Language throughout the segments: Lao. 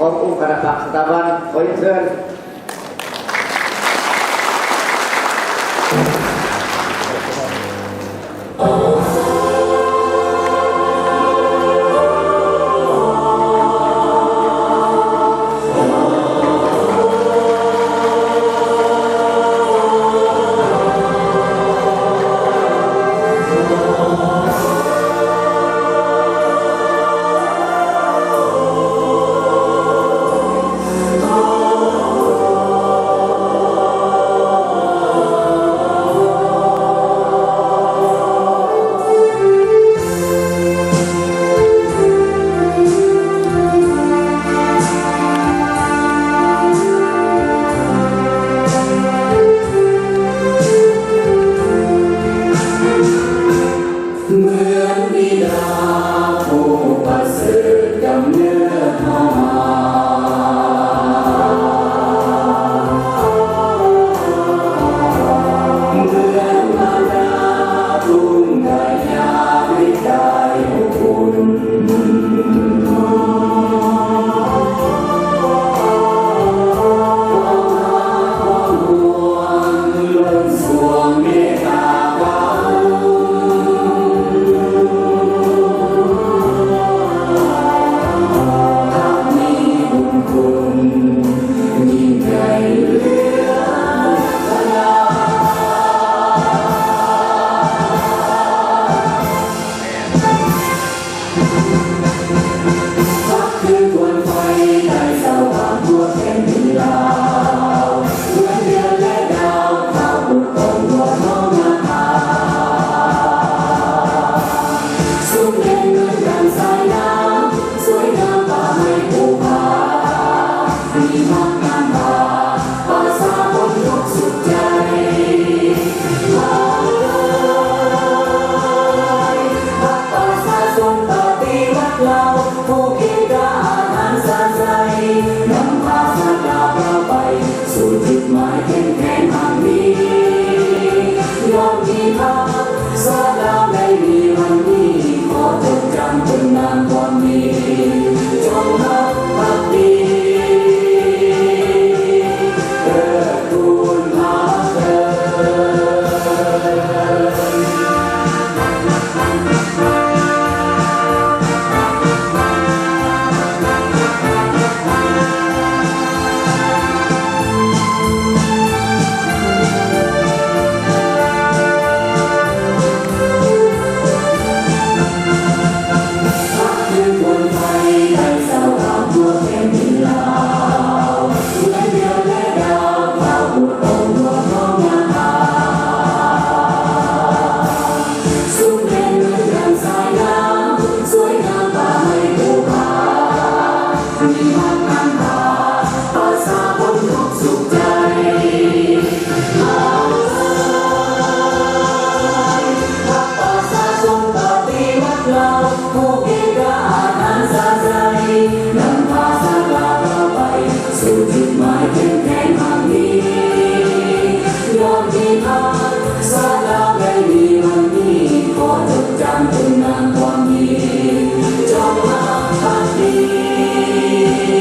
ຂອງອົງຄະນະພັກສະຖາບັນ ຂໍຮຽນເຊີນ. ເໝືອນບິດາຜູ້ປະເສີດກຳເນີດເຮົາມາ, ເໝືອນມາດາປຸງກາຍາວິກາຍອົບອຸ່ນ. ພັກຄືຄວັນໄຟ ໄດ້ສະຫວ່າງທົ່ວແຜ່ນດິນລາວ, ເດືອນແລະດາວ ພາບຸດອົງຫົວທອງນາຄາ, ຊຸ່ມເຢັນເໝືອນດັ່ງສາຍນ້ຳ ສວຍງາມປ່າໄມ້ພູຜາ, ມີຮັກງາມພາ ປະຊາຊົນທຸກສຸກໃຈ. ພັກປະຊາຊົນປະຕິວັດລາວ ຜູ້ເອກະອາດຫັນຊາດໃສ ນຳພາຊາດລາວກ້າວໄປ ສູ່ຈຸດໝາຍເຂັ້ມແຂງຮັ່ງມີ. ຍ້ອນມີພັກຊາດລາວໄດ້ມີວັນນີ້ ຂໍຈົດຈຳຄຸນງາມຄວາມດີ ຈົ່ງຮັກພັກດີ ເທີດທູນພາເທີນ.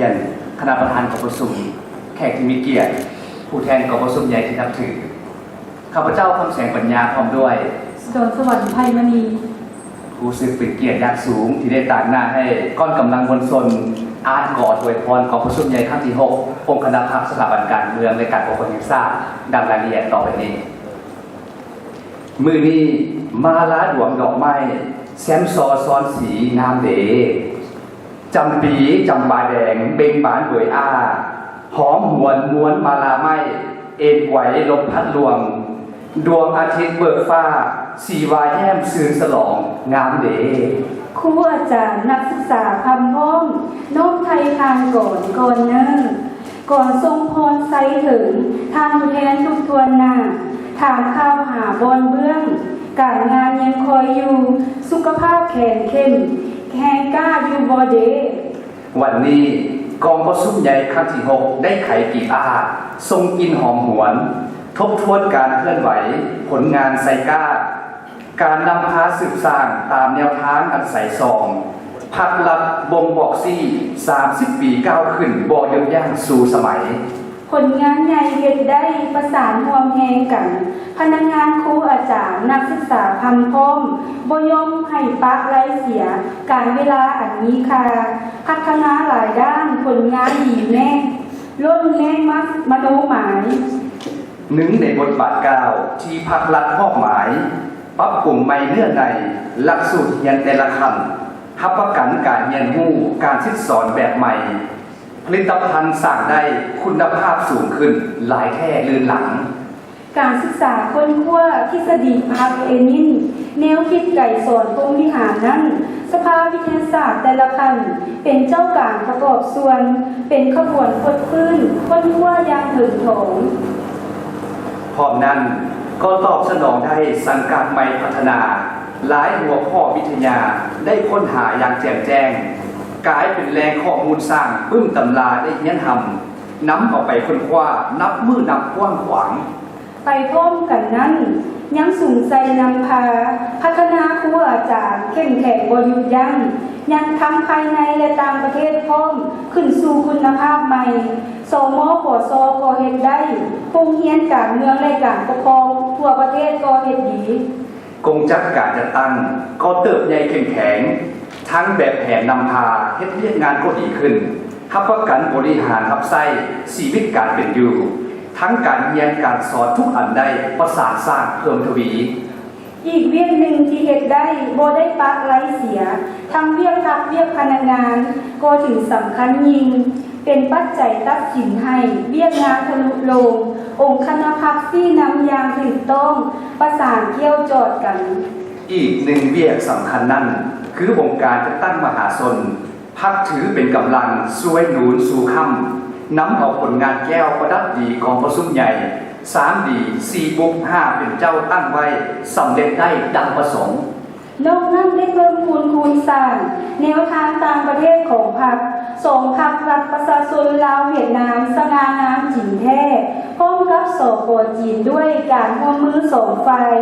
ຽນ, ຄະນະປະທານກອງປະຊຸມ, ແຂກທີ່ມີກຽດ, ຜູ້ແທນກອງປະຊຸມໃຫຍ່ທີ່ນັບຖື, ຂ້າພະເຈົ້າ ຄຳແສງ ປັນຍາ ພ້ອມດ້ວຍ ສະດອນສະຫວັນ ໄພມະນີ ຮູ້ສຶກເປັນກຽດຢ່າງສູງທີ່ໄດ້ຕາງໜ້າໃຫ້ກ້ອນກຳລັງມວນຊົນ ອ່ານກອນອວຍພອນກອງປະຊຸມໃຫຍ່ຄັ້ງທີຫົກ ອົງຄະນະພັກສະຖາບັນການເມືອງ ແລະ ການປົກຄອງແຫ່ງຊາດ ດັ່ງລາຍລະອຽດຕໍ່ໄປນີ້. ມື້ນີ້ມາລາດວງດອກໄມ້ ແຊມຊໍຊອນສີງາມເດ. ຈຳປີ ຈຳປາແດງ ເບັ່ງບານເຫວີຍອ້າ, ຫອມຫວນມວນມາລາໄມ້ ເອນໄກວລົມພັດລວງ, ດວງອາທິດເບີກຟ້າ ສີວາແຍ້ມຊື່ນສະຫຼອງງາມເດ. ຄູອາຈານ ນັກສຶກສາ ພຣຳພ້ອມ ນ້ອມໄທຜ່ານກອນກ່ອນເນີ. ກອນສົ່ງພອນໄຊເຖິງທ່ານຜູ້ແທນທຸກທົ່ວໜ້າ, ຖາມຂ່າວຫາບ່ອນເບື້ອງ, ການງານຍັງຄອຍຢູ່, ສຸຂະພາບແຂງເຂັ້ມ, ແຮງກ້າຢູ່ບໍ່ເດ? ວັນນີ້ ກອງປະຊຸມໃຫຍ່ຄັ້ງທີຫົກ ໄດ້ໄຂປີບອ້າ, ສົ່ງກິ່ນຫອມຫວນ, ທົບທວນການເຄື່ອນໄຫວ, ຜົນງານໄຊກ້າ, ການນຳພາສືບສ້າງຕາມແນວທາງອັນໃສສ່ອງ, ພັກລັດບົ່ງບອກຊີ້ ສາມສິບປີກ້າວຂຶ້ນບໍ່ຢຸດຢັ້ງສູ່ສະໄໝ. ຜົນງານໃຫຍ່ເຮັດໄດ້ ປະສານຮ່ວມແຮງກັນ, ພະນັກງານ, ຄູອາຈານ, ນັກສຶກສາ ພຣຳພ້ອມ, ບໍ່ຍອມໃຫ້ປະໄລເສຍການເວລາອັນມີຄ່າ, ພັດທະນາຫຼາຍດ້ານ, ຜົນງານດີແນ່, ລົ້ນແຮງມະໂນໝາຍ. ໜຶ່ງໃນບົດບາດກ້າວທີ່ພັກລັດມອບໝາຍ, ປັບປຸງໃໝ່ເນື້ອໃນຫຼັກສູດຮຽນແຕ່ລະຂັ້ນ, ຮັບປະກັນການຮຽນຮູ້, ການສິດສອນແບບໃໝ່, ຜະລິດຕະພັນສ້າງໄດ້ຄຸນນະພາບສູງຂຶ້ນຫຼາຍແທ້ລື່ນຫຼັງ. ການສຶກສາຄົ້ນຄວ້າທິດສະດີພັກເລນິນ, ແນວຄິດໄກສອນພົມວິຫານນັ້ນ, ສະພາວິທະຍາສາດແຕ່ລະຂັ້ນເປັນເຈົ້າການປະກອບສ່ວນ, ເປັນຂະບວນຄົດຟື້ນຄົ້ນຄວ້າຢ່າງເຖິງຖອງ. ພ້ອມນັ້ນກໍຕອບສະໜອງໄດ້ສັງກັດໃໝ່ພັດທະນາ, ຫຼາຍຫົວຂໍ້ວິທະຍາໄດ້ຄົ້ນຫາຢ່າງແຈ່ມແຈ້ງ, ກາຍເປັນແຫຼ່ງຂໍ້ມູນສ້າງປຶ້ມຕຳລາໄດ້ຮຽນຮ່ຳ, ນຳເອົາໄປຄົ້ນຄວ້ານັບມື້ນັບກວ້າງຂວາງ. ໄປພ້ອມກັນນັ້ນ, ຍັງສຸມໃສ່ນຳພາພັດທະນາຄູອາຈານເຂັ້ມແຂງບໍ່ຢຸດຢັ້ງ, ຍັງທັງພາຍໃນ ແລະ ຕ່າງປະເທດພ້ອມຂຶ້ນສູ່ຄຸນນະພາບໃໝ່. ສມປຊ ກໍເຮັດໄດ້, ໂຮງຮຽນການເມືອງ ແລະ ການປົກຄອງທົ່ວປະເທດກໍເຮັດດີ. ກົງຈັກການຈັດຕັ້ງກໍເຕີບໃຫຍ່ເຂັ້ມແຂງ, ທັງແບບແຜນນຳພາເຮັດວຽກງານກໍດີຂຶ້ນ, ຮັບປະກັນບໍລິຫານຮັບໃຊ້ຊີວິດການເປັນຢູ່, ທັງການຮຽນການສອນທຸກອັນໄດ້ປະສານສ້າງເພີ່ມທະວີ. ອີກວຽກໜຶ່ງທີ່ເຮັດໄດ້ບໍ່ໄດ້ປະໄລເສຍ, ທັງວຽກພັກວຽກພະນັກງານກໍຖືສຳຄັນຍິ່ງ, ເປັນປັດໄຈຕັດສິນໃຫ້ວຽກງານທະລຸໂລງ, ອົງຄະນະພັກຊີ້ນຳຢ່າງຖືກຕ້ອງ, ປະສານກ່ຽວຈອດກັນ. ອີກໜຶ່ງວຽກສຳຄັນນັ້ນ ຄືອົງການຈັດຕັ້ງມະຫາຊົນ, ພັກຖືເປັນກຳລັງຊ່ວຍໜູນຊູຄ້ຳ, ນຳເອົາຜົນງານແກ້ວປະດັບດີກອງປະຊຸມໃຫຍ່ ສາມດີ ສີ່ບຸກ ຫ້າເປັນເຈົ້າຕັ້ງໄວ້ ສຳເລັດໄດ້ດັ່ງປະສົງ. ນອກນັ້ນໄດ້ເພີ່ມພູນຄູນສ້າງແນວທາງຕ່າງປະເທດຂອງພັກ, ສອງພັກລັດປະຊາຊົນລາວ-ຫວຽດນາມ ສະຫງ່າງາມຈີນແທ້, ພ້ອມກັບ ສປ ຈີນ ດ້ວຍການຮ່ວມມືສອງຝ່າຍ,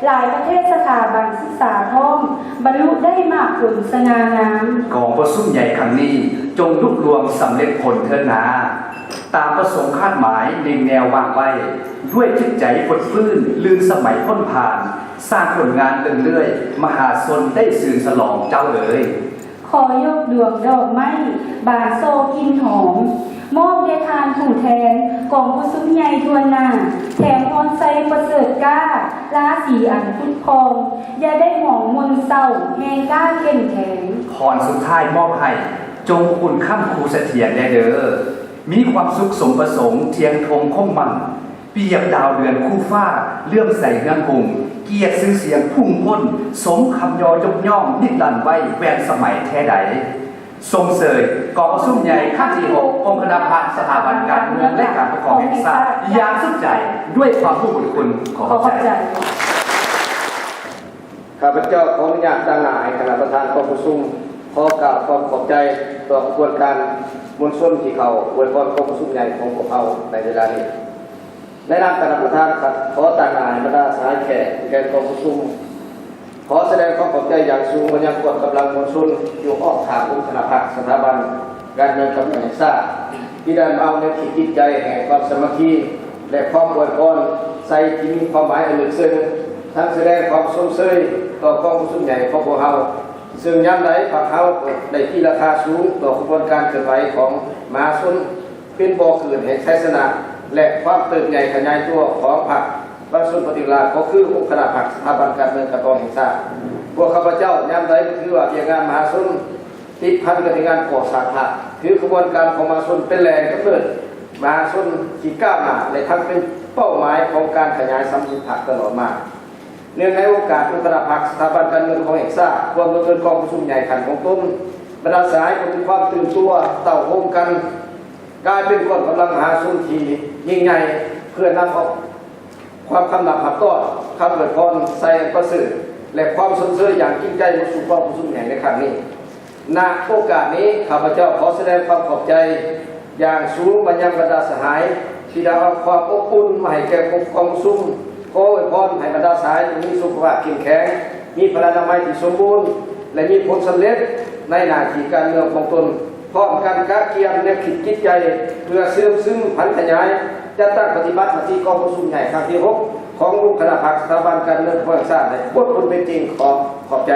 ຫຼາຍປະເທດສະຖາບັນສຶກສາພ້ອມບັນລຸໄດ້ໝາກຜົນສະຫງ່າງາມ. ກອງປະຊຸມໃຫຍ່ຄັ້ງນີ້ ຈົ່ງລຸລ່ວງສຳເລັດຜົນເທີ້ນນາ, ຕາມປະສົງຄາດໝາຍໜຶ່ງແນວວາງໄວ້, ດ້ວຍຈິດໃຈຟົດຟື້ນລື່ນສະໄໝພົ້ນຜ່ານ, ສ້າງຜົນງານເລື່ອງເລື່ອຍ, ມະຫາຊົນໄດ້ຊື່ນສະຫຼອງເຈົ້າເອີຍ. ຂໍຍົກດວງດອກໄມ້ ບານຊໍກິ່ນຫອມ ມອບແດ່ທ່ານຜູ້ແທນກອງປະຊຸມໃຫຍ່ທົ່ວໜ້າ, ແຖມພອນໄຊປະເສີດກ້າ ລາສີອັນຜຸດຜ່ອງ, ຢ່າໄດ້ໝອງໝົນເສົ້າ ແຮງກ້າເຂັ້ມແຂງ. ພອນສຸດທ້າຍມອບໃຫ້ ຈົ່ງຄຸນຄ້ຳຄູສະຖຽນແດ່ເດີ, ມີຄວາມສຸກສົມປະສົງ ທ່ຽງທົງຄົງໝັ້ນ, ປຽບດາວເດືອນຄູ່ຟ້າ ເຫຼື້ອມໃສເຮືອງຮຸ່ງ, ກຽດຊື່ສຽງພຸ່ງພົ້ນ ສົມຄຳຍໍຍົກຍ້ອງ ນິດລັນໄວ້ແວ່ນສະໄໝແທ້ໃດ. ຊົມເຊີຍກອງປະຊຸມໃຫຍ່ຄັ້ງທີຫົກ ອົງຄະນະພັກສະຖາບັນການເມືອງ ແລະ ການປົກຄອງແຫ່ງຊາດ ຢ່າງສຸດໃຈ ດ້ວຍຄວາມຮູ້ບຸນຄຸນ. ຂໍຂອບໃຈ. ຂ້າພະເຈົ້າຂໍອະນຸຍາດຕາງໜ້າໃຫ້ຄະນະປະທານກອງປະຊຸມ ຂໍກ່າວຄວາມຂອບໃຈຕໍ່ຂະບວນການມວນຊົນທີ່ເຂົ້າອວຍພອນກອງປະຊຸມໃຫຍ່ຂອງພວກເຮົາໃນເວລານີ້. ໃນນາມຄະນະປະທານ ຂໍຕາງໜ້າໃຫ້ບັນດາສະຫາຍແຂກ ຜູ້ແທນກອງປະຊຸມ ຂໍສະແດງຄວາມຂອບໃຈຢ່າງສູງມາຍັງກອງກຳລັງມວນຊົນຢູ່ອ້ອມຂ້າງອົງຄະນະພັກສະຖາບັນ ການເມືອງກັບແຫ່ງຊາດ ທີ່ໄດ້ມາເອົາແນວຄິດຈິດໃຈແຫ່ງຄວາມສາມັກຄີ ແລະ ຄວາມອວຍພອນໃສ່ທີ່ມີຄວາມໝາຍອັນເລິກເຊິ່ງ, ທັງສະແດງຄວາມຊົມເຊີຍຕໍ່ກອງປະຊຸມໃຫຍ່ຂອງພວກເຮົາ, ເຊິ່ງຍາມໃດພວກເຮົາກໍໄດ້ຕີລາຄາສູງຕໍ່ຂະບວນການເຄື່ອນໄຫວຂອງມະຫາຊົນ ເປັນບໍ່ເກີນແຫ່ງໄຊຊະນະ ແລະ ຄວາມເຕີບໃຫຍ່ຂະຫຍາຍຕົວຂອງພັກປະຊາຊົນປະຕິວັດລາວ ກໍຄືອົງຄະນະພັກສະຖາບັນການເມືອງການປອງແຫ່ງຊາດ. ພວກຂ້າພະເຈົ້າຍາມໃດກໍຖືວ່າວຽກງານມະຫາຊົນ ຕິດພັນກັບວຽກງານກໍ່ສ້າງພັກ, ຖືຂະບວນການຂອງມະຫາຊົນເປັນແຫຼ່ງກຳເນີດມະຫາຊົນທີ່ກ້າວໜ້າ ແລະ ທັງເປັນເປົ້າໝາຍຂອງການຂະຫຍາຍສຳເລັດພັກຕະຫຼອດມາ. ເນື່ອງໃນໂອກາດອົງຄະນະພັກສະຖາບັນການເມືອງຂອງແຫ່ງຊາດ ພວມດຳເນີນກອງປະຊຸມໃຫຍ່ຂັ້ນຂອງຕົນ, ບັນດາສະຫາຍກໍມີຄວາມຕື່ນຕົວເຕົ້າໂຮມກັນ ກາຍເປັນກອງກຳລັງມະຫາຊົນທີ່ຍິ່ງໃຫຍ່ ເພື່ອນຳເອົາຄວາມຄຳນັບຮັບຕ້ອນ, ຄຳອວຍພອນໃສ່ອັນປະເສີດ ແລະ ຄວາມຊົມເຊີຍຢ່າງຈິງໃຈມາສູ່ກອງປະຊຸມໃຫຍ່ໃນຄັ້ງນີ້. ນະໂອກາດນີ້ ຂ້າພະເຈົ້າຂໍສະແດງຄວາມຂອບໃຈຢ່າງສູງມາຍັງບັນດາສະຫາຍ ທີ່ໄດ້ເອົາຄວາມອົບອຸ່ນມາໃຫ້ແກ່ກອງປະຊຸມ, ຂໍອວຍພອນໃຫ້ບັນດາສະຫາຍຈົ່ງມີສຸຂະພາບເຂັ້ມແຂງ, ມີພະລານາໄມທີ່ສົມບູນ ແລະ ມີຜົນສຳເລັດໃນໜ້າທີ່ການເມືອງຂອງຕົນ, ພ້ອມກັນກະກຽມແນວຄິດຈິດໃຈ ເພື່ອເຊື່ອມຊຶມຜັນຂະຫຍາຍ ຈັດຕັ້ງປະຕິບັດມະຕິກອງປະຊຸມໃຫຍ່ຄັ້ງທີຫົກ ຂອງອົງຄະນະພັກສະຖາບັນການເມືອງຂອງແຫ່ງຊາດ ໃຫ້ບົດຜົນເປັນຈິງ. ຂໍຂອບໃຈ.